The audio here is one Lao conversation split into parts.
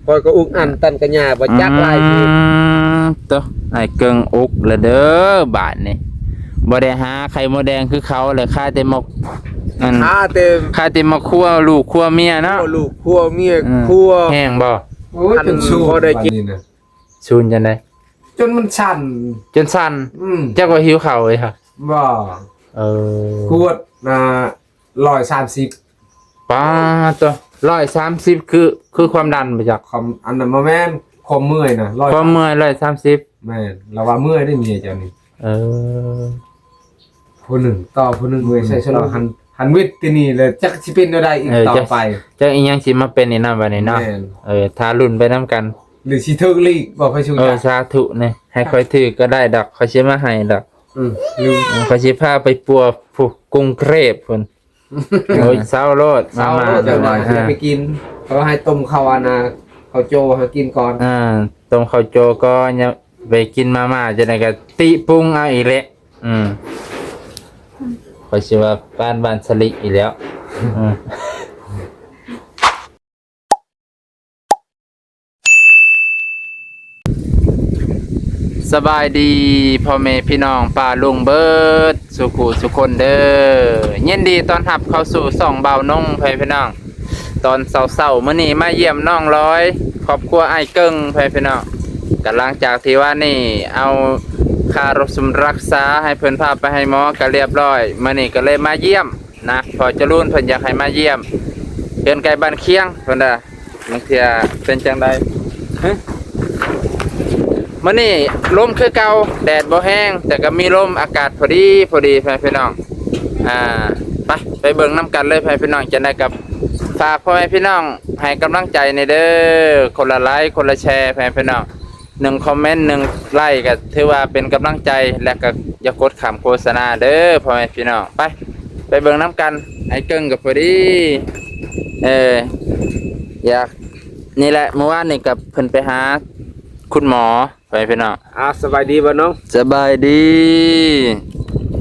ຂ້ອຍກໍອຸກອັ່ນຕັນກະຫຍ້າບໍ່ຈັກຫຼາຍ ອືມ ໂຕ ອ້າຍເກິ່ງອຸກລະເດີບາດນີ້. ບໍ່ໄດ້ຫາໄຂ່ມົດແດງຄືເຂົາແລ້ວ ຄາແຕ່ໝາກ ອັນ ຄາແຕ່ ຄາແຕ່ໝາກຄົວລູກຄົວເມຍເນາະ ຄົວລູກຄົວເມຍ ອືມ ຄົວ ແຫ້ງບໍ່? ໂອ້ຍ ອັນ ຈົນສູນ ບໍ່ໄດ້ກິນ ບາດນີ້ນະ. ສູນຈັ່ງໃດ? ຈົນມັນສັ່ນ ຈົນສັ່ນ. ອືມ ຈັກວ່າຫິວເຂົ້າເລີຍຫະ? ບໍ່. ເອີ ກວດ ອ່າ ຮ້ອຍສາມສິບ. ປາດໂຕ ຮ້ອຍສາມສິບ ຄື ຄືຄວາມດັນບໍ່ຈັກ? ຄວາມ ອັນນັ້ນບໍ່ແມ່ນ ຄວາມເມື່ອຍນະ ຮ້ອຍ ຄວາມເມື່ອຍຮ້ອຍສາມສິບ. ແມ່ນ ລາວວ່າເມື່ອຍເດ້ເມຍເຈົ້ານີ້. ເອີ ຜູ້ໜຶ່ງຕໍ່ຜູ້ໜຶ່ງເວີຍ ໃສ່ສະຫຼອກ ຫັນ ຫັນວິດຕິນີ້ແລ້ວ ຈັກຊິເປັນແນວໃດອີກ ເອີ ຕໍ່ໄປ ຈັກ ຈັກອີ່ຫຍັງຊິມາເປັນອີກນຳບັດນີ້ເນາະ. ແມ່ນ ເອີ ຖ້າລຸ້ນໄປນຳກັນ ຫຼືຊິຖືກລີກບໍ່ ໃຜຮູ້ຈັກ. ເອີ ສາທຸແນ່ ໃຫ້ຂ້ອຍຖືກກໍໄດ້ດອກ ຂ້ອຍຊິມາໃຫ້ດອກ. ອືມ ຂ້ອຍຊິພາໄປປົວຜູ້ກຸງເທບພຸ້ນ. ໂອ້ຍ ເຊົາໂລດ ເຊົາໂລດ ມາມ່າ ຢ່າໄປກິນ ເຂົາໃຫ້ຕົ້ມເຂົ້າ ອັນນ່າ ເຂົ້າໂຈໃຫ້ກິນກ່ອນ. ອ່າ ຕົ້ມເຂົ້າໂຈກ່ອນ ຢ່າໄປກິນມາມ່າ ຈັ່ງໃດກໍຕິປຸງເອົາອີກແຫຼະ. ອືມ ຂ້ອຍຊິວ່າປານບ້ານສະລິອີກແລ້ວ. ອືມ ສະບາຍດີພໍ່ແມ່ພີ່ນ້ອງປ້າລຸງເບິດສູ່ຜູ້ສູ່ຄົນເດີ. ຍິນດີຕ້ອນຮັບເຂົ້າສູ່ຊ່ອງບ່າວນົງ ພໍ່ແມ່ພີ່ນ້ອງ. ຕອນເຊົ້າໆມື້ນີ້ມາຢ້ຽມນ້ອງລອຍ ຄອບຄົວອ້າຍເກິ່ງ ພໍ່ແມ່ພີ່ນ້ອງ. ກໍຫຼັງຈາກທີ່ວ່ານີ້ເອົາຄ່າບຳລຸງຮັກສາໃຫ້ເພິ່ນ ພາໄປໃຫ້ໝໍກໍລຽບຮ້ອຍ ມື້ນີ້ກໍເລີຍມາຢ້ຽມນະ ພໍ່ຈະລູນເພິ່ນຢາກໃຫ້ມາຢ້ຽມ ເຮືອນໃກ້ບ້ານຄຽງເພິ່ນວ່າ. ບາງເທື່ອເປັນຈັ່ງໃດ? ຮະ? ມື້ນີ້ລົມຄືເກົ່າ ແດດບໍ່ແຮງ ແຕ່ກໍມີລົມ ອາກາດພໍດີ ພໍດີ ພໍ່ແມ່ພີ່ນ້ອງ. ອ່າ ໄປ ໄປເບິ່ງນຳກັນເລີຍ ພໍ່ແມ່ພີ່ນ້ອງ. ຈັ່ງໃດກໍຝາກພໍ່ແມ່ພີ່ນ້ອງໃຫ້ກຳລັງໃຈແດ່ເດີ, ຄົນລະໄລຄ໌ ຄົນລະແຊຣ໌ ພໍ່ແມ່ພີ່ນ້ອງ. ໜຶ່ງຄອມເມັນ ໜຶ່ງໄລຄ໌ ກໍຖືວ່າເປັນກຳລັງໃຈ ແລະກໍຢ່າກົດຂ້າມໂຄສະນາເດີ ພໍ່ແມ່ພີ່ນ້ອງ. ໄປ ໄປເບິ່ງນຳກັນ. ອ້າຍເກິ່ງກໍພໍດີ ເອີ ຢາກ ນີ້ແຫຼະ ມື້ວານນີ້ກໍເພິ່ນໄປຫາຄຸນໝໍ ພໍ່ແມ່ພີ່ນ້ອງ. ອ່າ ສະບາຍດີບ່າວນົງ. ສະບາຍດີ.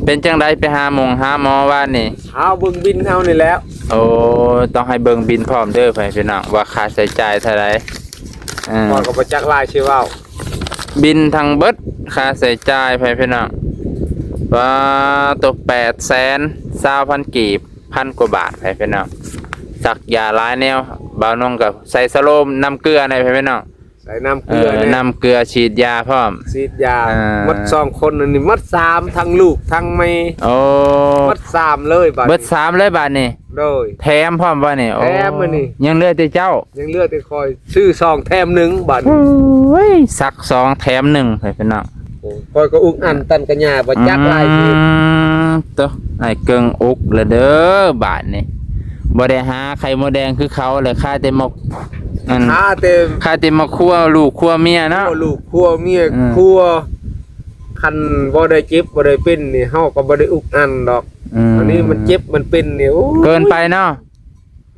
ເປັນຈັ່ງໃດ ໄປຫາໝົງຫາໝໍວານນີ້? ເອົາ ເບິ່ງບິນເຮົານີ້ແຫຼະ. ໂອ້ ຕ້ອງໃຫ້ເບິ່ງບິນພ້ອມເດີ ພໍ່ແມ່ພີ່ນ້ອງ ວ່າຄ່າໃຊ້ຈ່າຍເທົ່າໃດ. ເອີ ຂ້ອຍກໍບໍ່ຈັກຫຼາຍຊິເວົ້າ. ບິນທັງເບິດຄ່າໃຊ້ຈ່າຍ ພໍ່ແມ່ພີ່ນ້ອງ ວ່າຕົກແປດແສນຊາວພັນກີບ ພັນກວ່າບາດ ພໍ່ແມ່ພີ່ນ້ອງ. ສັກຢາຫຼາຍແນວ ບ່າວນົງກໍໃສ່ສະໂລມ ນ້ຳເກືອໃນ ພໍ່ແມ່ພີ່ນ້ອງ. ໃສ່ນ້ຳເກືອ ເອີ ແນ່ ນ້ຳເກືອ ສີດຢາພ້ອມ ສີດຢາ. ອ່າ ໝົດສອງຄົນ ອັນນີ້ໝົດສາມ ທັງລູກທັງແມ່. ໂອ້ ໝົດສາມເລີຍບາດນີ້ ເບິດສາມເລີຍບາດນີ້. ໂດຍ ແຖມພ້ອມບໍ່ນີ້? ໂອ້ ແຖມມື້ນີ້ ຍັງເຫຼືອແຕ່ເຈົ້າ ຍັງເຫຼືອແຕ່ຂ້ອຍ ຊື້ສອງແຖມໜຶ່ງບາດນີ້. ໂອ້ຍ ສັກສອງແຖມໜຶ່ງ ພີ່ນ້ອງ. ໂອ້ ຂ້ອຍກໍອຸກອັ່ນຕັນກະຫຍ້າບໍ່ຈັກຫຼາຍ. ອືມ ໂຕ ອ້າຍເກິ່ງອຸກລະເດີບາດນີ້. ບໍ່ໄດ້ຫາໄຂ່ມົດແດງຄືເຂົາແລ້ວ ຄາແຕ່ໝາກ ອັນ ຄາແຕ່ ຄາແຕ່ໝາກຄົວລູກຄົວເມຍເນາະ ຄົວລູກຄົວເມຍ ອືມ ຄົວ. ຄັນບໍ່ໄດ້ເຈັບບໍ່ໄດ້ເປັນນີ້ ເຮົາກໍບໍ່ໄດ້ອຸກອັ່ນດອກ. ອືມ ອັນນີ້ມັນເຈັບມັນເປັນນີ້ ໂອ້ຍ ເກີນໄປເນາະ.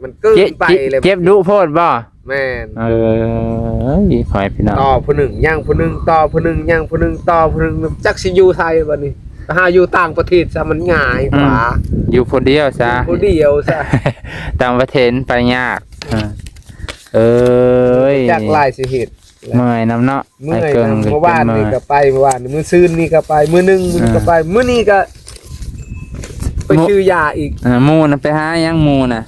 ມັນເກີນໄປແລ້ວ ເຈັບ ເຈັບດຸໂພດບໍ່? ແມ່ນ. ເອີຍ ພໍ່ແມ່ພີ່ນ້ອງ ຕໍ່ຜູ້ໜຶ່ງຍັງຜູ້ໜຶ່ງ ຕໍ່ຜູ້ໜຶ່ງຍັງຜູ້ໜຶ່ງ ຕໍ່ຜູ້ໜຶ່ງ ຈັກຊິຢູ່ໃສບາດນີ້. ໄປຫາຢູ່ຕ່າງປະເທດຊະ ມັນງ່າຍກວ່າ. ອືມ ຢູ່ຜູ້ດຽວຊະ ຢູ່ຜູ້ດຽວຊະ ຕ່າງປະເທດໄປຍາກ. ເອີ ເອີຍ ຈັກຫຼາຍຊິເຮັດ. ເມື່ອຍນຳເນາະ ເມື່ອຍນຳ. ອ້າຍເກິ່ງ ເມື່ອວານນີ້ກໍໄປ ເມື່ອວານນີ້ ມື້ຊືນນີ້ກໍໄປ ມື້ໜຶ່ງ ອ່າ ກໍໄປ ມື້ນີ້ກໍໄປຊື້ຢາອີກ. ເອີ ໝູ່ນະໄປຫາຫຍັງ? ໝູ່ນະ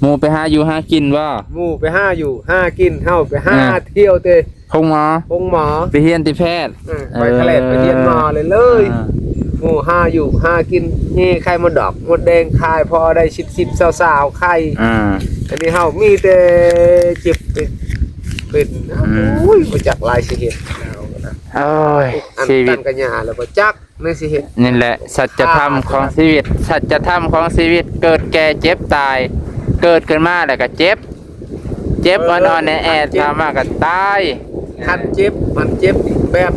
ໝູ່ໄປຫາຢູ່ຫາກິນບໍ່? ໝູ່ໄປຫາຢູ່ຫາກິນ ເຮົາໄປຫາ ອ່າ ທ່ຽວແຕ່ໂຮງໝໍ ໂຮງໝໍ ໄປຮຽນຕິແພດ. ເອີ ໄປທະແລດ ເອີ ໄປຮຽນໝໍເລີຍ ເລີຍ. ອ່າ ໝູ່ຫາຢູ່ຫາກິນ ແຍ່ໄຂ່ມົດດອກມົດແດງຂາຍ ພໍໄດ້ສິບສິບຊາວຊາວໄຂ່. ອ່າ ອັນນີ້ເຮົາມີແຕ່ເຈັບເປັນ ເປັນ ອືມ ໂອ້ຍ ບໍ່ຈັກຫຼາຍຊິເຮັດ. ໂອ້ຍ ອັນ ຊິວິດ ຕັນກະຫຍ້າແລ້ວບໍ່ຈັກແມ່ນຊິເຮັດ. ນີ້ແຫຼະ ສັດຈະທຳຂອງຊີວິດ ສັດຈະທຳຂອງຊີວິດ ເກີດແກ່ເຈັບຕາຍ ເກີດຂຶ້ນມາແລ້ວກໍເຈັບ ເຈັບ ເອີ ອ່ອນໆແອດໆ ເຈັບ ເຂົ້າມາກໍຕາຍ. ຄັນເຈັບ ມັນເຈັບແບບ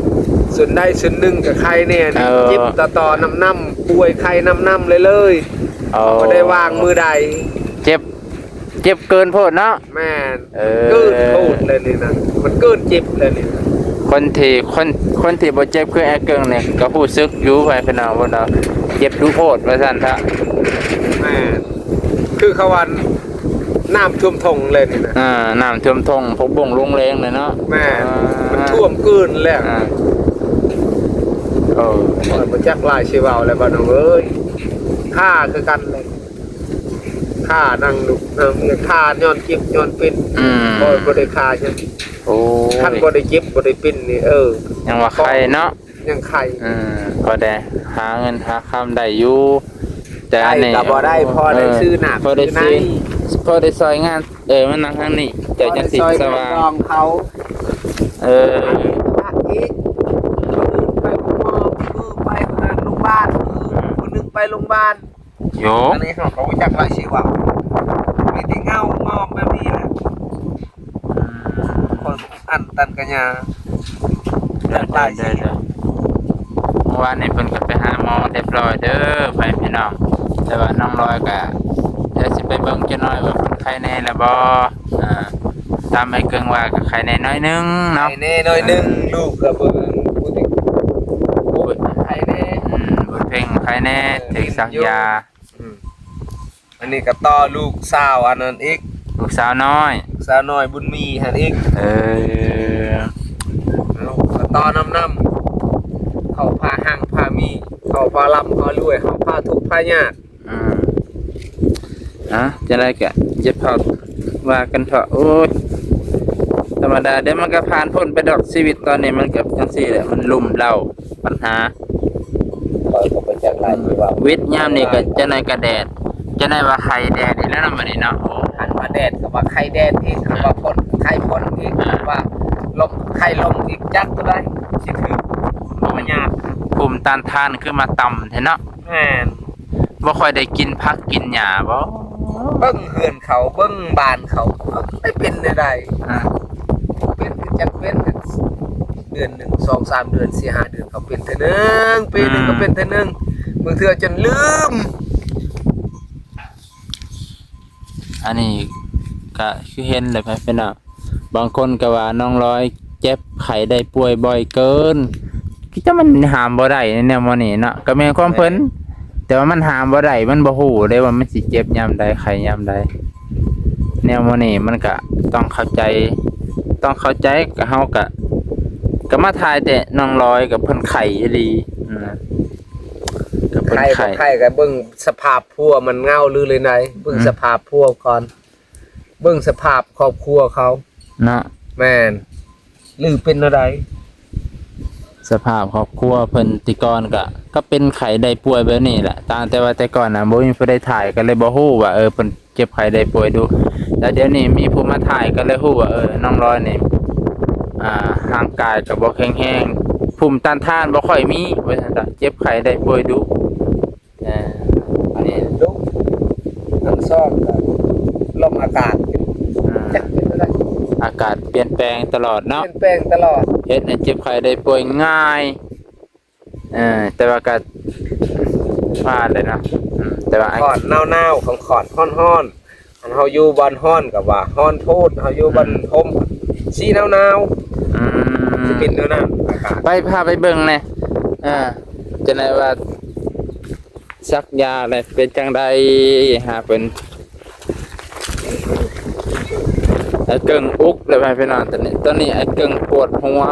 ສ່ວນໃດສ່ວນໜຶ່ງກໍໄຄແນ່ນີ້ ເອີ ເຈັບຕໍ່ໆນຳໆ ປ່ວຍໄຄນຳໆເລີຍໆ. ເອີ ບໍ່ໄດ້ວ່າງມື້ໃດ ເຈັບ ເຈັບເກີນໂພດເນາະ. ແມ່ນ. ເອີ ເກີນໂພດແລ້ວນີ້ນະ ມັນເກີນເຈັບແລ້ວນີ້ນະ. ຄົນທີ່ ຄົນ ຄົນທີ່ບໍ່ເຈັບຄືອ້າຍເກິ່ງນີ້ ກໍຮູ້ສຶກຢູ່ ພໍ່ແມ່ພີ່ນ້ອງເພິ່ນວ່າເຈັບດຸໂພດວ່າຊັ້ນຊະ. ແມ່ນ. ຄືເຂົາວ່າ ນ້ຳຖ້ວມທົ່ງເລີຍນີ້ນະ ອ່າ ນ້ຳຖ້ວມທົ່ງ ພວກບົງລົງແລງເລີຍເນາະ ແມ່ນ ອ່າ ມັນຖ້ວມກືນແລ້ວ ອ່າ ໂອ້ ຂ້ອຍບໍ່ຈັກຫຼາຍຊິເວົ້າແລ້ວ ບ້ານນ້ອງເອີຍ ຄາຄືກັນເລີຍ ຄານັ່ງລຸກນັ່ງເມຍ ຄາຍ້ອນເຈັບຍ້ອນເປັນ ອືມ ຂ້ອຍບໍ່ໄດ້ຄາຫຍັງ ໂອ້ຍ ຄັນບໍ່ໄດ້ເຈັບບໍ່ໄດ້ເປັນນີ້ ເອີ ຍັງວ່າໄຄເນາະ ຍັງໄຄ ເອີ ພໍໄດ້ຫາເງິນຫາຄຳໄດ້ຢູ່ ແຕ່ອັນນີ້ ໄດ້ກໍບໍ່ໄດ້ ພໍໄດ້ ເອີ ຊື້ນ້ຳ ພໍໄດ້ຊື້ ພໍໄດ້ຊ່ອຍງານ ເອີ ມານັ່ງທາງນີ້ ເຈົ້າຈັ່ງຊິສະຫວ່າງ ເຂົາ ເອີ ອີກ ມື້ອື່ນໄປໂຮງໝໍ ມື້ອື່ນໄປໂຮງບານ ມື້ອື່ນໄປໂຮງບານ ໂຍ ອັນນີ້ເຮົາກໍບໍ່ຈັກວ່າຊິເວົ້າ ມີແຕ່ເງົາງອມແບບນີ້ແຫຼະ ອືມ ຄົນອັນຕັນກະຍາ ໄດ້ ໄດ້ ໄດ້ ໄດ້ ເມື່ອວານນີ້ເພິ່ນກໍໄປຫາໝໍຮຽບຮ້ອຍເດີ ພໍ່ແມ່ພີ່ນ້ອງ ແຕ່ວ່ານ້ອງລອຍກໍ ດຽວຊິໄປເບິ່ງຈັກໜ້ອຍວ່າເພິ່ນໄຄແນ່ແລ້ວບໍ່ ອ່າ ຕາມອ້າຍເກິ່ງວ່າກໍໄຄແນ່ໜ້ອຍໜຶ່ງເນາະ ໄຄແນ່ໜ້ອຍໜຶ່ງ ອ່າ ລູກກໍເບິ່ງ ໄຄແນ່ ອືມ ບຸດເພັງໄຄແນ່ ເອີ ຖືກສັກຢາ ອືມ ອັນນີ້ກໍຕໍ່ລູກສາວອັນນັ້ນອີກ ລູກສາວນ້ອຍ ລູກສາວນ້ອຍບຸນມີຫັ້ນອີກ ເອີ ລູກກໍຕໍ່ນຳນຳ ເຂົາພາຮັ່ງພາມີ ເຂົາພາລ່ຳພາລວຍ ເຮົາພາທຸກພາຍາກ ອືມ ອ່ະ ຈັ່ງໃດກໍຢ່າເຝົ້າວ່າກັນເຖາະ ໂອ້ຍ ທຳມະດາ ດຽວມັນກໍຜ່ານພົ້ນໄປດອກ ຊີວິດຕອນນີ້ມັນກໍຈັ່ງຊີ້ແຫຼະ ມັນລຸ່ມເລົ້າ ບັນຫາ ຂ້ອຍກໍບໍ່ຈັກຫຼາຍ ອືມ ຊິເວົ້າ ວິດຍາມນີ້ກໍຈັ່ງໃດກໍແດດ ຈັ່ງໃດວ່າໄຄແດດອີກແລ້ວເນາະ ບັດນີ້ເນາະ ໂອ້ ຄັນວ່າແດດກໍວ່າໄຄແດດອີກ ຄັນວ່າຝົນໄຄຝົນອີກ ອ່າ ວ່າລົມໄຄລົມອີກ ຈັກຕົວໃດຊິຖືກ ບໍ່ຍາກ ພູມຕ້ານທານຄືມາຕ່ຳແທ້ເນາະ ແມ່ນ ບໍ່ຄ່ອຍໄດ້ກິນຜັກກິນຫຍ້າບໍ່? ເບິ່ງເຮືອນເຂົາ ເບິ່ງບ້ານເຂົາ ເຂົາໄດ້ເປັນແນວໃດ? ອ່າ ເປັນຄືຈັກເປັນ ເດືອນໜຶ່ງ ສອງສາມເດືອນ ສີ່ຫ້າເດືອນ ເຂົາເປັນເທື່ອໜຶ່ງ ປີໜຶ່ງ ອືມ ກໍເປັນເທື່ອໜຶ່ງ ບາງເທື່ອຈົນລືມ. ອັນນີ້ກະຄືເຫັນແຫຼະ ພີ່ນ້ອງ ບາງຄົນກໍວ່ານ້ອງລອຍເຈັບໄຂ້ໄດ້ປ່ວຍບ່ອຍເກີນ ຄືຈະມັນຫ້າມບໍ່ໄດ້ແນວໝໍນີ້ເນາະ ກໍແມ່ນຄວາມເພິ່ນ ແມ່ນ ແຕ່ວ່າມັນຫ້າມບໍ່ໄດ້ ມັນບໍ່ຮູ້ເດ້ວ່າມັນຊິເຈັບຍາມໃດ ໄຂ້ຍາມໃດ ແນວໝໍນີ້ມັນກະຕ້ອງເຂົ້າໃຈ ຕ້ອງເຂົ້າໃຈ ກໍເຮົາກະ ກໍມາຖ່າຍແຕ່ນ້ອງລອຍ ກໍເພິ່ນໄຂ້ອີ່ຫຼີ ອືມ ກໍເພິ່ນໄຂ້ ໄຂ້ ບໍ່ໄຂ້ ກໍເບິ່ງສະພາບຜົວມັນເຫງົາຫຼືເລີຍໃດ ເບິ່ງ ອືມ ສະພາບຜົວກ່ອນ ເບິ່ງສະພາບຄອບຄົວເຂົາເນາະ ແມ່ນ ຫຼືເປັນແນວໃດ? ສະພາບຄອບຄົວເພິ່ນແຕ່ກ່ອນກະ ກໍເປັນໄຂ້ໄດ້ປ່ວຍແບບນີ້ແຫຼະ ຕ່າງແຕ່ວ່າແຕ່ກ່ອນນະ ບໍ່ມີຜູ້ໃດຖ່າຍ ກໍເລີຍບໍ່ຮູ້ວ່າ ເອີ ເພິ່ນເຈັບໄຂ້ໄດ້ປ່ວຍດຸ ແລ້ວດຽວນີ້ມີຜູ້ມາຖ່າຍ ກໍເລີຍຮູ້ວ່າ ເອີ ນ້ອງລອຍນີ້ ອ່າ ຮ່າງກາຍກໍບໍ່ແຂງແຮງ ພູມຕ້ານທານບໍ່ຄ່ອຍມີ ວ່າຊັ້ນຊະ ເຈັບໄຂ້ໄດ້ປ່ວຍດຸ ເອີ ອັນນີ້ ລຸກ ທັງສອງກໍລົມອາກາດ ອ່າ ຈັກເປັນແນວໃດ ອາກາດປ່ຽນແປງຕະຫຼອດເນາະ ປ່ຽນແປງຕະຫຼອດ ເຮັດໃຫ້ເຈັບໄຂ້ໄດ້ປ່ວຍງ່າຍ ເອີ ແຕ່ວ່າກໍວ່າແຫຼະເນາະ ອືມ ແຕ່ວ່າ ຮ້ອນໜາວໆ ຮ້ອນໆ ອັນເຮົາຢູ່ບ່ອນຮ້ອນກໍວ່າຮ້ອນໂພດ ເຮົາຢູ່ ອືມ ບ່ອນຮົ່ມ ຊິໜາວໆ ອືມ ຊິເປັນແນວນັ້ນ ອາກາດ ໄປ ພາໄປເບິ່ງແດ່ ເອີ ຈັ່ງໃດວ່າ ສັກຢາແລ້ວເປັນຈັ່ງໃດ ຫາເພິ່ນ ອ້າຍເກິ່ງອຸກແລ້ວ ພີ່ນ້ອງ ຕອນນີ້ ຕອນນີ້ອ້າຍເກິ່ງປວດຫົວ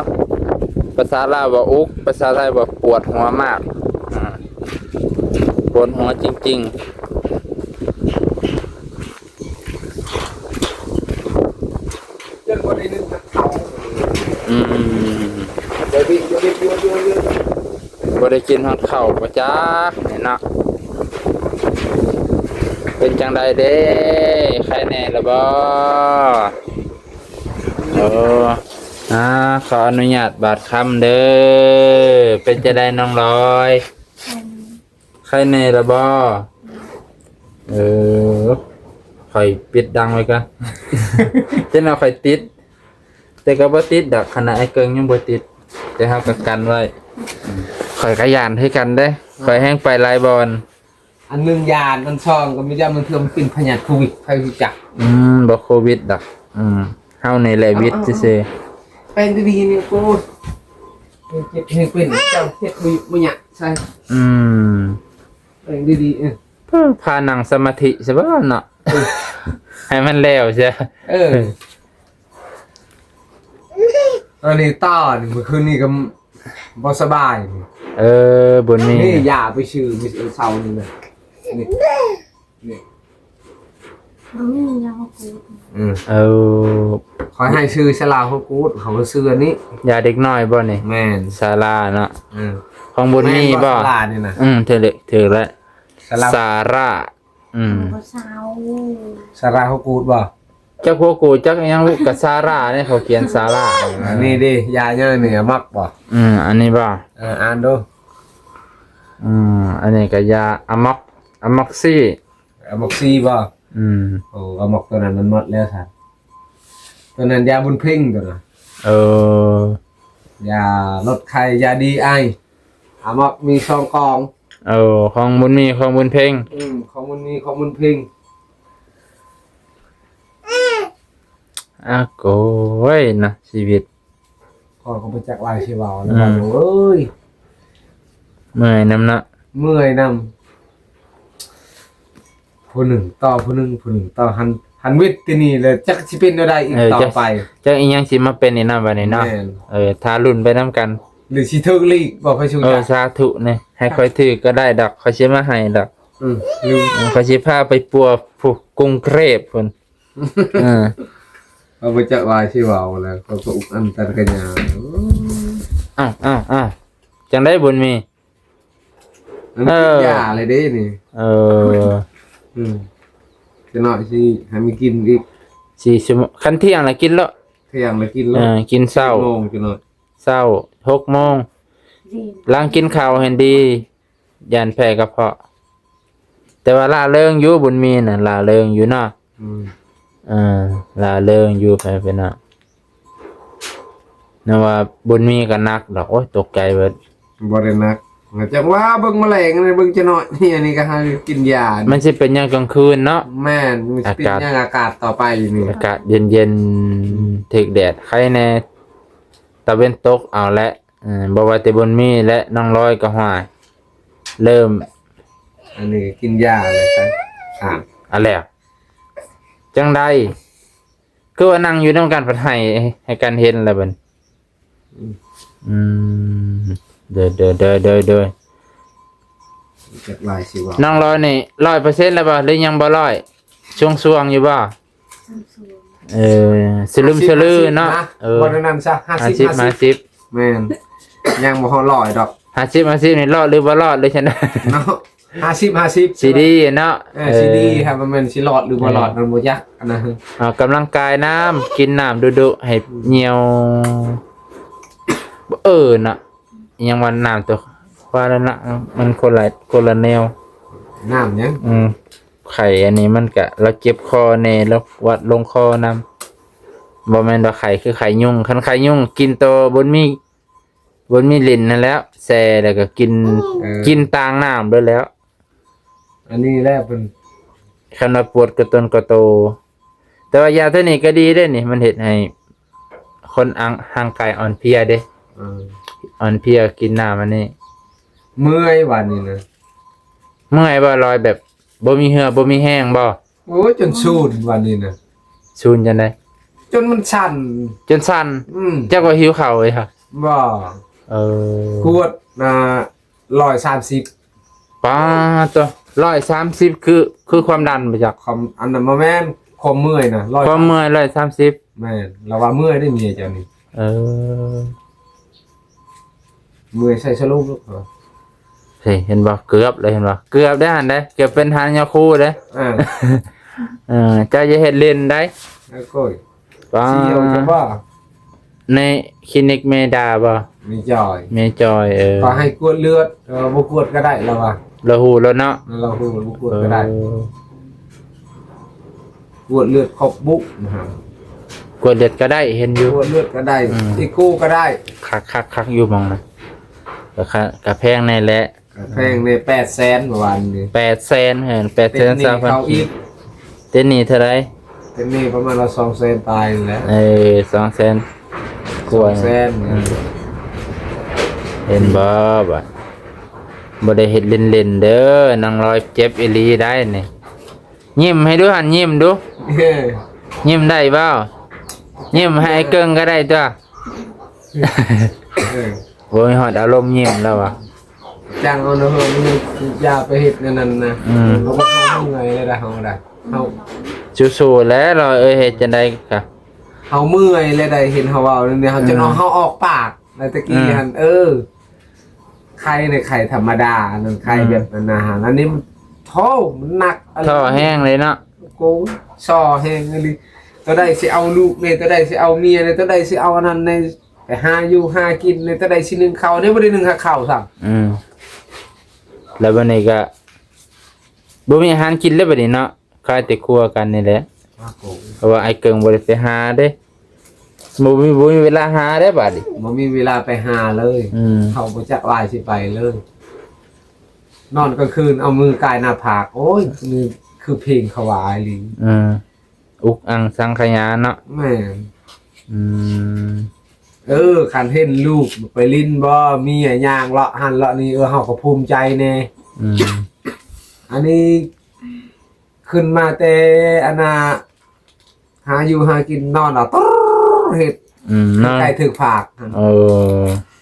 ພາສາລາວວ່າອຸກ ພາສາໄທວ່າປວດຫົວມາກ ອ່າ ປວດຫົວຈິງໆ. ອືມ ບໍ່ໄດ້ກິນຮອດເຂົ້າບໍ່ຈັກນີ້ເນາະ. ເປັນຈັ່ງໃດເດ້ ໄຄແນ່ລະບໍ່? ໂອ້ ອ່າ ຂໍອະນຸຍາດບາດຄຳເດີ້. ເປັນຈັ່ງໃດນ້ອງລອຍ? ໄຄແນ່ລະບໍ່? ເອີ ຂ້ອຍປິດດັງໄວ້ກ່ອນ ຈັກໜ່ອຍຂ້ອຍຕິດ ແຕ່ກໍບໍ່ຕິດດອກ ຂະໜາດອ້າຍເກິ່ງຍັງບໍ່ຕິດ ແຕ່ເຮົາກໍກັນໄວ້. ຂ້ອຍກໍຢ້ານຄືກັນເດ້ ຂ້ອຍແຮ່ງໄປຫຼາຍບ່ອນ. ອັນໜຶ່ງຢ້ານ ອັນສອງກໍມີຢ້ານມັນເທື່ອມັນເປັນພະຍາດໂຄວິດ ໃຜຮູ້ຈັກ? ອືມ ບໍ່ໂຄວິດດອກ ອືມ ເຮົານີ້ແຫຼະວິດຊື່ໆ. ແປງດີໆນີ້ ໂອ້ຍ ເຈັບແຮງເປັນ ເຈົ້າເຮັດບໍ່ ບໍ່ຍາກໃສ່ ອືມ ແປງດີໆ ເອີ ພານັ່ງສະມາທິຊະບໍ່ເນາະ. ໃຫ້ມັນແລ້ວຊະ. ເອີ ອັນນີ້ຕານີ້ ມື້ຄືນນີ້ກໍບໍ່ສະບາຍ. ເອີ ບຸນມີ ນີ້ຢາໄປຊື້ມື້ເຊົ້ານີ້ນະ ນີ້ ນີ້ ບໍ່ມີຢາຫົວກູດ. ອືມ ເອີ ຂ້ອຍໃຫ້ຊື້ສາລາຫົວກູດ ເຂົາກໍຊື້ອັນນີ້. ຢາເດັກນ້ອຍບໍ່ນີ້? ແມ່ນ ສາລາເນາະ. ເອີ ຂອງບຸນມີບໍ່? ແມ່ນບໍ່ ສາລານີ້ນະ? ອືມ ຖືກແລ້ວ ຖືກແລ້ວ ສາລາ ສາລາ. ອືມ ບໍ່ເຊົາ ສາລາຫົວກູດບໍ່? ຈັກຫົວກູດ ຈັກອີ່ຫຍັງ ກະສາລາເດ້ ເຂົາຂຽນສາລາ. ອັນນີ້ເດ້ ຢາຫຍັງນີ້ ອາມັກບໍ່? ອືມ ອັນນີ້ບໍ່? ເອີ ອ່ານດູ. ອືມ ອັນນີ້ກະຢາອາມັກ ອາມັກຊີ ອາມັກຊີບໍ່? ອືມ ໂອ້ ອາມັກຕົວນັ້ນມັນໝົດແລ້ວຊັ້ນ ຕົວນັ້ນຢາບຸນເພັງຕົວນັ້ນ. ເອີ ຢາລົດໄຂ້ ຢາດີໄອ ອາມັກມີສອງກອງ. ເອີ ຂອງບຸນມີ ຂອງບຸນເພັງ. ອືມ ຂອງບຸນມີ ຂອງບຸນເພັງ. ອາໂກຍນະ ຊີວິດ ຂ້ອຍກໍບໍ່ຈັກວ່າຊິເວົ້າແລ້ວ ອືມ ເອີຍ ເມື່ອຍນຳເນາະ ເມື່ອຍນຳ. ຜູ້ໜຶ່ງຕໍ່ຜູ້ໜຶ່ງ ຜູ້ໜຶ່ງຕໍ່ ຫັນ ຫັນວິດທີ່ນີ້ແລ້ວ ຈັກຊິເປັນແນວໃດອີກ ເອີ ຕໍ່ໄປ ຈັກ ຈັກອີ່ຫຍັງຊິມາເປັນນີ້ນຳບັດນີ້ເນາະ. ແມ່ນ ເອີ ຖ້າລຸ້ນໄປນຳກັນ ຫຼືຊິຖືກລີກບໍ່ ໃຜຮູ້ຈັກ. ເອີ ສາທຸແດ່ ໃຫ້ຂ້ອຍຖືກກໍໄດ້ດອກ ຂ້ອຍຊິມາໃຫ້ດອກ. ອືມ ຂ້ອຍຊິພາໄປປົວຜູ້ກຸງເທບພຸ້ນ. ເອີ ຂ້ອຍບໍ່ຈັກວ່າຊິເວົ້າແລ້ວ ຂ້ອຍກໍອຸກອັ່ນຕັນກະຍາ. ອ້າວ ອ້າວ ອ້າວ ຈັ່ງໃດບຸນມີ? ມັນກິນ ເອີ ຢາເລີຍເດ້ນີ້. ເອີ ອືມ ຈັກໜ້ອຍຊິໃຫ້ມັນກິນອີກ ສີ່ຊົ່ວໂມງ ຄັນທ່ຽງລະກິນໂລດ ທ່ຽງລະກິນໂລດ. ເອີ ກິນເຊົ້າ ສິບໂມງ ຈັກໜ້ອຍ ເຊົ້າ ຫົກໂມງ ຫຼັງກິນເຂົ້າຫັ້ນດີ ຢ້ານແພ້ກະເພາະ. ແຕ່ວ່າລ່າເລີງຢູ່ ບຸນມີນະ ລ່າເລີງຢູ່ເນາະ. ອືມ ເອີ ລ່າເລີງຢູ່ ໄປເປັນນະ ແນວວ່າບຸນມີກໍໜັກດອກ. ໂອ້ຍ ຕົກໃຈເບິດ ບໍ່ໄດ້ໜັກ ຈັກວ່າເບິ່ງມະແລງ ເບິ່ງຈະໜ້ອຍ ນີ້ ອັນນີ້ກໍໃຫ້ກິນຢາ ມັນຊິເປັນຍາມກາງຄືນເນາະ. ແມ່ນ ມັນຊິເປັນຍາມ ອາກາດ ອາກາດຕໍ່ໄປນີ້ ອາກາດເຢັນໆ ອືມ ຖືກແດດ ໄຄແດ່ ຕາເວັນຕົກ ເອົາແຫຼະ. ເອີ ບໍ່ວ່າແຕ່ບຸນມີ ແລະ ນ້ອງລອຍກໍ ຫ້ວຍ ເລີ່ມ ອັນນີ້ກໍກິນຢາແລ້ວ ອ່າ ເອົາແລ້ວ ຈັ່ງໃດ ຄືວ່ານັ່ງຢູ່ນຳກັນ ພັດໃຫ້ ໃຫ້ກັນເຫັນແລ້ວບັດ. ອືມ ອືມ ໂດຍ ໂດຍ ໂດຍ ໂດຍ ໂດຍ ຈັກຫຼາຍຊິເວົ້າ. ນ້ອງລອຍນີ້ ຮ້ອຍເປີເຊັນແລ້ວບໍ່ ຫຼືຍັງບໍ່ຮ້ອຍ? ຊ່ວງໆຢູ່ບໍ່? ເອີ ສະລຶມສະລືເນາະ. ຫ້າສິບ ຫ້າສິບນະ ເອີ ບໍ່ໄດ້ນັ້ນຊະ ຫ້າສິບ ຫ້າສິບ ຫ້າສິບ ແມ່ນ ຍັງບໍ່ຮອດຮ້ອຍດອກ. ຫ້າສິບ ຫ້າສິບນີ້ລອດຫຼືບໍ່ລອດ ຫຼືຊັ້ນເນາະ. ຫ້າສິບ ຫ້າສິບ ຊິດີເນາະ. ເອີ ຊິດີ ເອີ ຖ້າມັນແມ່ນຊິລອດຫຼືບໍ່ລອດ ເອີ ນັ້ນບໍ່ຈັກອັນນັ້ນ. ອອກກຳລັງກາຍນຳ ກິນນ້ຳດຸໆ ໃຫ້ ອືມ ຍ່ຽວ ເອີ ນະ ອີ່ຫຍັງວ່ານ້ຳຕົວ ວ່າແລ້ວນະ ມັນຄົນລະ ຄົນລະແນວ. ນ້ຳຫຍັງ? ອືມ ໄຂ້ອັນນີ້ມັນກະ ລາວເຈັບຄໍແດ່ ລາວຫວັດລົງຄໍນຳ. ບໍ່ແມ່ນວ່າໄຂ້ຄືໄຂ້ຍຸງ. ຄັນໄຂ້ຍຸງກິນໂຕບົນມີ ບົນມີຫຼິ້ນຫັ້ນແຫຼ້ວ ແຊ່ແລ້ວກໍກິນ ເອີ ກິນຕາງນ້ຳໂລດແຫຼ້ວ. ອັນນີ້ແຫຼະເພິ່ນ ຄັນວ່າປວດກະຕົນກະໂຕ. ແຕ່ວ່າຢາໂຕນີ້ກໍດີເດ້ນີ້ ມັນເຮັດໃຫ້ຄົນອັງ ຮ່າງກາຍອ່ອນເພຍເດ້. ເອີ ອ່ອນເພຍ ກິນນ້ຳອັນນີ້. ເມື່ອຍຫວານນີ້ນະ. ເມື່ອຍບໍ່? ລອຍແບບບໍ່ມີເຫື່ອບໍ່ມີແຮງບໍ່? ໂອ້ຍ ຈົນສູນຫວານນີ້ນະ. ສູນຈັ່ງໃດ? ຈົນມັນສັ່ນ. ຈົນສັ່ນ? ອືມ. ຈັກວ່າຫິວເຂົ້າເລີຍຫະ? ບໍ່. ເອີ ກວດນະ ຮ້ອຍສາມສິບ. ປາດໂທ້ ຮ້ອຍສາມສິບ ຄື ຄືຄວາມດັນບໍ່ຈັກ? ຄວາມ ອັນນັ້ນບໍ່ແມ່ນ ຄວາມເມື່ອຍນະ ຮ້ອຍ ຄວາມເມື່ອຍ ຮ້ອຍສາມສິບ. ແມ່ນ ລາວວ່າເມື່ອຍເດ້ເມຍເຈົ້ານີ້. ເອີ ເມື່ອຍໃສ່ສະໂລມລູກ. ເຫັນບໍ່? ເກືອບເລີຍ ເຫັນບໍ່? ເກືອບໄດ້ຫັ້ນເດ້ ເກືອບເປັນຫານຍາຄູເດ້. ເອີ ເອີ ເຈົ້າຢ່າເຮັດຫຼິ້ນໄດ໋. ໂອ້ຍ ປາດ ສຽວຈະບໍ່? ໃນຄລີນິກແມ່ດາບໍ່? ແມ່ຈອຍ ແມ່ຈອຍ. ເອີ ເຂົາໃຫ້ກວດເລືອດ. ເອີ ບໍ່ກວດກໍໄດ້ລາວວ່າ. ລາວຮູ້ແລ້ວເນາະ. ລາວຮູ້ ບໍ່ກວດກໍໄດ້. ເອີ ກວດເລືອດຄົບບຸນະ. ກວດເລືອດກໍໄດ້ ເຫັນຢູ່ ກວດເລືອດກໍໄດ້. ອືມ ເອໂກກໍໄດ້. ຄັກໆໆ ຢູ່ໝ່ອງນະ ກໍ ກະແພງແດ່ແຫຼະ. ກະແພງແດ່ ແປດແສນປະມານນີ້. ແປດແສນ ເອີ ແປດແສນຊາວພັນ. ເຕັນໜີ້ເທົ່າໃດ? ເຕັນໜີ້ປະມານວ່າສອງແສນປາຍນີ້ແຫຼະ. ເອີ ສອງແສນກວ່າ. ສອງແສນ. ອືມ ເຫັນບໍ່ ບາດ ບໍ່ໄດ້ເຮັດຫຼິ້ນໆເດີ ນາງລອຍເຈັບອີ່ຫຼີໄດ໋ນີ້. ຍິ້ມໃຫ້ດູຫັ້ນ ຍິ້ມດູ. ເອີ ຍິ້ມໄດ້ບໍ່? ຍິ້ມໃຫ້ອ້າຍເກິ່ງກໍໄດ້ຕົວະ. ເອີ ບໍ່ມີຮອດອາລົມຍິ້ມແລ້ວຫວາ? ຈ້າງເອົານະເຮີ້ຍ ຢ່າໄປເຮັດແນວນັ້ນນະ. ອືມ ເຮົາບໍ່ເມື່ອຍແລ້ວໃດ ເຮົາໄດ໋ ເຮົາ ສູ້ໆແຫຼະ ລອຍເອີຍ ເຮັດຈັ່ງໃດກະ ເຮົາເມື່ອຍແລ້ວໃດ໋ ເຫັນເຮົາເວົ້າແນວນີ້ ເຮົາ ເອີ ຈົນເອົາເຮົາອອກປາກ ແລ້ວແຕ່ກີ້ ເອີ ຫັ້ນ ເອີ ໄຂ້ໃນໄຂ້ທຳມະດາ ອັນນັ້ນໄຂ້ ອືມ ແບບນັ້ນນະ ອັນນີ້ມັນ ໂທ້ ມັນໜັກ ທໍ່ແຮງເລີຍເນາະ. ໂອ້ ສໍ້ແຮງອີ່ຫຼີ ຕົວໃດຊິເອົາລູກແດ່ ຕົວໃດຊິເອົາເມຍແດ່ ຕົວໃດຊິເອົາອັນນັ້ນແດ່ ໄປຫາຢູ່ຫາກິນແດ່ ຕົວໃດຊິໜຶ້ງເຂົ້າແດ່ ບໍ່ໄດ້ໜຶ້ງຫາເຂົ້າຊ້ຳ. ອືມ ແລ້ວບັດນີ້ກະບໍ່ມີອາຫານກິນແລ້ວບັດນີ້ເນາະ ຄາຍແຕ່ຄົວກັນນີ້ແຫຼະ. ຄັບຜົມ ເພາະວ່າອ້າຍເກິ່ງບໍ່ໄດ້ໄປຫາເດ້ ບໍ່ມີ ບໍ່ມີເວລາຫາເດ້ບາດນີ້ ບໍ່ມີເວລາໄປຫາເລີຍ. ອືມ ເຂົາບໍ່ຈັກວ່າຊິໄປເລີຍ ນອນກາງຄືນເອົາມືກາຍໜ້າຜາກ ໂອ້ຍ ນີ້ຄືເພງເຂົາວ່າອີ່ຫຼີ. ອືມ ອຸກອັງສັງຂະຍາເນາະ. ແມ່ນ. ອືມ ເອີ ຄັນເຫັນລູກໄປຫຼິ້ນບໍ່ ເມຍຍ່າງເລາະຫັ້ນເລາະນີ້ ເອີ ເຮົາກໍພູມໃຈແດ່. ອືມ ອັນນີ້ຂຶ້ນມາແຕ່ອັນນ່າ ຫາຢູ່ຫາກິນ ນອນເອົາ ເຮັດ. ອືມ ນອນ ໃກ້ຖືກຜາກຫັ້ນ. ເອີ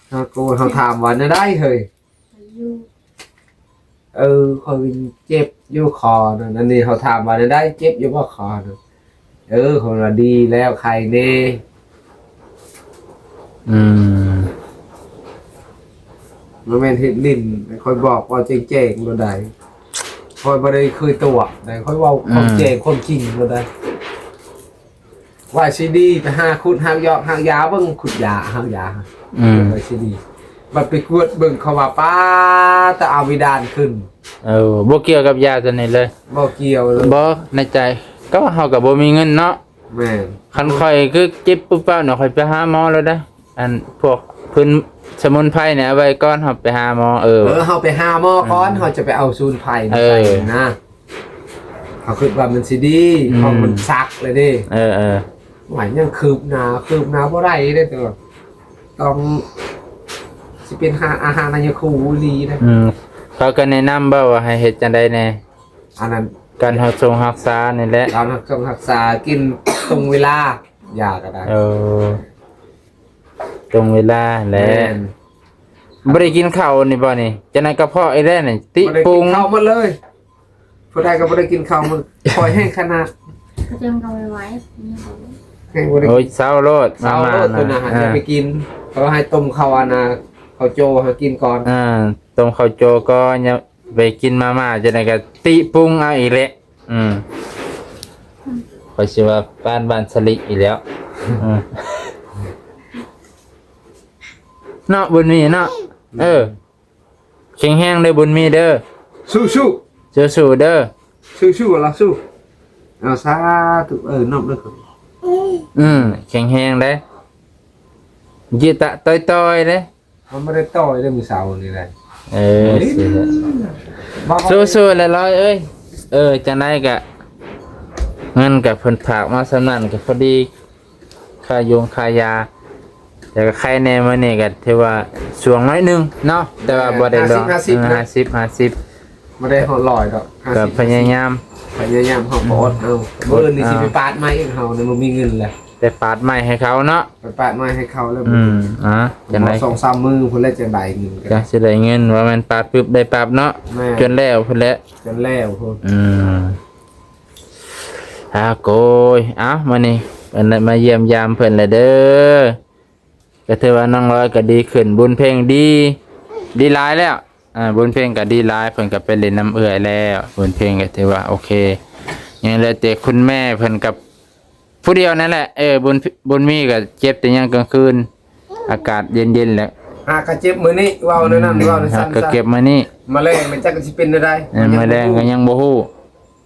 ເຮົາ ໂກ ເຮົາຖາມວ່າແນວໃດເຮີ້ຍ? ເອີ ຂ້ອຍເຈັບຢູ່ຄໍນັ້ນ ອັນນີ້ເຮົາຖາມວ່າແນວໃດ ເຈັບຢູ່ບໍ່ຄໍນັ້ນ? ເອີ ຂ້ອຍວ່າດີແລ້ວ ໄຄແດ່. ອືມ ບໍ່ແມ່ນເຮັດຫຼິ້ນ ຂ້ອຍບອກເວົ້າແຈ້ງໆໂລດໃດ໋ ຂ້ອຍບໍ່ໄດ້ເຄີຍຕົວະໃດ໋ ຂ້ອຍເວົ້າ ອືມ ຄວາມແຈ້ງຄວາມຈິງໂລດໃດ໋. ວ່າຊິດີໄປຫາຂຸດຮາກຢອກຮາກຢາເບິ່ງ ຂຸດຢາຮາກຢາ ອືມ ວ່າຊິດີ ບັດໄປກວດເບິ່ງ ເຂົາວ່າ ປ້າ ຕາອາວິດານຂຶ້ນ. ເອີ ບໍ່ກ່ຽວກັບຢາຕົວນີ້ເລີຍ? ບໍ່ກ່ຽວເລີຍ. ບໍ່ ໃນໃຈ ກໍເຮົາກໍບໍ່ມີເງິນເນາະ. ແມ່ນ. ຄັນຂ້ອຍຄືເຈັບປຸບປັບນີ້ ຂ້ອຍໄປຫາໝໍໂລດເດ້. ອັນພວກພື້ນສະໝຸນໄພນີ້ເອົາໄວ້ກ່ອນ ເຮົາໄປຫາໝໍ. ເອີ ເອີ ເຮົາໄປຫາໝໍກ່ອນ ອືມ ເຮົາຈະໄປເອົາສະໝຸນໄພມາໃສ່ ເອີ ນະ. ເຮົາຄິດວ່າມັນຊິດີ ອືມ ເພາະມັນສັກແລ້ວເດ້. ເອີໆ ວ່າຍັງຄືບໜ້າ ຄືບໜ້າບໍ່ໄດ້ເດ້ ຕ້ອງ ຕ້ອງຊິເປັນຫາ ອາຫານນາຍະຄູອີ່ຫຼີເດ້. ອືມ ເຂົາກໍແນະນຳບໍ່ວ່າໃຫ້ເຮັດຈັ່ງໃດແດ່? ອັນນັ້ນ ການຮັກຊົງຮັກສານີ້ແຫຼະ ການຮັກຊົງຮັກສາ ກິນຕົງເວລາ ຢາກໍໄດ້. ເອີ ຕົງເວລາແຫຼະ. ແມ່ນ. ບໍ່ໄດ້ກິນເຂົ້ານີ້ບໍ່ນີ້? ຈັ່ງໃດກະເພາະອີກແລ້ວນີ້ ຕິປຸງ ບໍ່ໄດ້ກິນເຂົ້າໝົດເລີຍ. ຜູ້ໃດກໍບໍ່ໄດ້ກິນເຂົ້າ ມັນປ່ອຍແຫ້ງຂະໜາດ ກະເຈັງກໍໄວໆ ແຫ້ງບໍ່ໄດ້ກິນ. ໂອ້ຍ ເຊົາໂລດ ເຊົາໂລດ ມາມ່ານະ ຕົວນັ້ນ ເອີ ຢ່າໄປກິນ. ເຂົາໃຫ້ຕົ້ມເຂົ້າອັນນ່າ ເຂົ້າໂຈໃຫ້ກິນກ່ອນ. ເອີ ຕົ້ມເຂົ້າໂຈກ່ອນ ຢ່າໄປກິນມາມ່າ ຈັ່ງໃດກໍຕິປຸງເອົາອີກແຫຼະ. ອືມ ຂ້ອຍຊິວ່າປານບ້ານສະລິອີກແລ້ວ. ອືມ ເນາະ ບຸນມີເນາະ. ເອີ ແຂງແຮງເດີບຸນມີເດີ ສູ້ໆ ສູ້ໆເດີ ສູ້ໆລະສູ້. ເອົາ ສາທຸ ເອີ ນອບເດີ. ອືມ ແຂງແຮງເດີ ຈິຕະຕ່ອຍໆເດີ. ມັນບໍ່ໄດ້ຕໍ່ເດ້ມື້ເຊົ້ານີ້ນະ. ເອີ ສູ້ໆແຫຼະລອຍເອີຍ. ເອີ ຈັ່ງໃດກະເງິນກະເພິ່ນຝາກມາສ່ຳນັ້ນກະພໍດີ ຄ່າຢົງຄ່າຢາ ແຕ່ກະໄຄແດ່. ມື້ນີ້ກະຖືວ່າສວງໜ້ອຍໜຶ່ງເນາະ ແຕ່ວ່າບໍ່ໄດ້ຫຼວງ. ຫ້າສິບ ຫ້າສິບ ບໍ່ໄດ້ຮອດຮ້ອຍດອກ. ກະພະຍາຍາມ ພະຍາຍາມ ເຮົາກໍອົດເອົາ. ອືມ ມື້ອື່ນນີ້ຊິໄປປາດໄມ້ອີກ ເຮົານີ້ບໍ່ມີເງິນແລ້ວ. ໄປປາດໄມ້ໃຫ້ເຂົາເນາະ ໄປປາດໄມ້ໃຫ້ເຂົາແລ້ວ. ອືມ ອ່າ ຈັ່ງໃດ ສອງສາມມື້ພຸ້ນແຫຼະ ຈັ່ງໄດ້ເງິນ ຈັ່ງຊິໄດ້ເງິນ. ວ່າແມ່ນປາດປຶບໄດ້ປັບເນາະ. ແມ່ນ. ຈົນແລ້ວພຸ້ນແຫຼະ ຈົນແລ້ວພຸ້ນ. ອືມ ອາໂກຍ ເອົ້າ ມື້ນີ້ເພິ່ນໄດ້ມາຢ້ຽມຢາມເພິ່ນແລ້ວເດີ. ກໍຖືວ່ານ້ອງລອຍກໍດີຂຶ້ນ ບຸນເພັງດີ ດີຫຼາຍແລ້ວ. ອ່າ ບຸນເພັງກໍດີຫຼາຍ ເພິ່ນກໍໄປຫຼິ້ນນຳເອື້ອຍແລ້ວ. ບຸນເພັງກໍຖືວ່າໂອເຄ ຍັງເຫຼືອແຕ່ຄຸນແມ່ເພິ່ນກັບຜູ້ດຽວນັ້ນແຫຼະ. ເອີ ບຸນ ບຸນມີກໍເຈັບແຕ່ຍາມກາງຄືນ ອາກາດເຢັນໆແຫຼະ. ຫາກໍເຈັບມື້ນີ້ ເວົ້າແນວນັ້ນ ອືມ ເວົ້າແນວຊັ້ນ ຫາກໍເຈັບມື້ນີ້ ມະແລງມັນຈັກຊິເປັນແນວໃດ. ເອີ ມະແລງກໍຍັງບໍ່ຮູ້.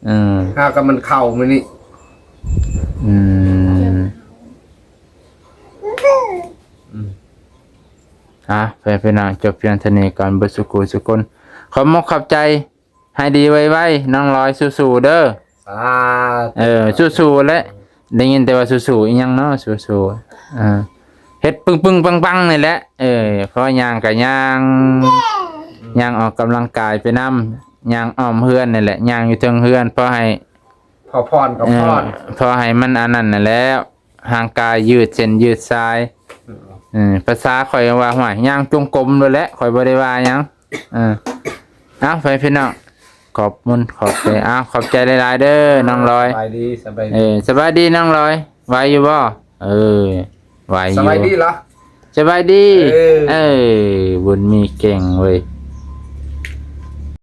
ເອີ ຫາກໍມັນເຂົ້າມື້ນີ້. ອືມ ອືມ ອ່າ ເພື່ອນພີ່ນ້ອງ ຈົບພຽງເທົ່ານີ້ກ່ອນ ເບິດສູ່ຜູ້ສູ່ຄົນ. ຂອບມົກຂອບໃຈ ໃຫ້ດີໄວໆ ນ້ອງລອຍ ສູ້ໆເດີ. ສາທຸ. ເອີ ສູ້ໆແຫຼະ ໄດ້ຍິນແຕ່ວ່າສູ້ໆ ອີຫຍັງເນາະ ສູ້ໆ ເອີ ເຮັດປຶ້ງໆປັງໆນີ້ແຫຼະ. ເອີ ເພາະຍ່າງກະຍ່າງ ຍ່າງອອກກຳລັງກາຍໄປນຳ ຍ່າງອ້ອມເຮືອນນີ້ແຫຼະ ຍ່າງຢູ່ເທິງເຮືອນ ພໍໃຫ້ ຂໍພອນ ຂໍພອນ ເອີ ພໍໃຫ້ມັນອັນນັ້ນນັ້ນແຫຼະ ຮ່າງກາຍຢືດເສັ້ນຢືດສາຍ ເອີ ພາສາຂ້ອຍວ່າ ຫ້ວຍ ຍ່າງຈົງກົມໂລດແຫຼະ ຂ້ອຍບໍ່ໄດ້ວ່າຫຍັງ ເອີ ເອົາ ໄປພີ່ນ້ອງ ຂອບມຸນຂອບໃຈ ເອົາ ຂອບໃຈຫຼາຍໆເດີນ້ອງລອຍ ສະບາຍດີ ສະບາຍດີ ເອີ ສະບາຍດີນ້ອງລອຍ ໄຫວຢູ່ບໍ່? ເອີ ໄຫວຢູ່ ສະບາຍດີລະ ສະບາຍດີ ເອີ ເອີ ບຸນມີເກັ່ງເວີຍ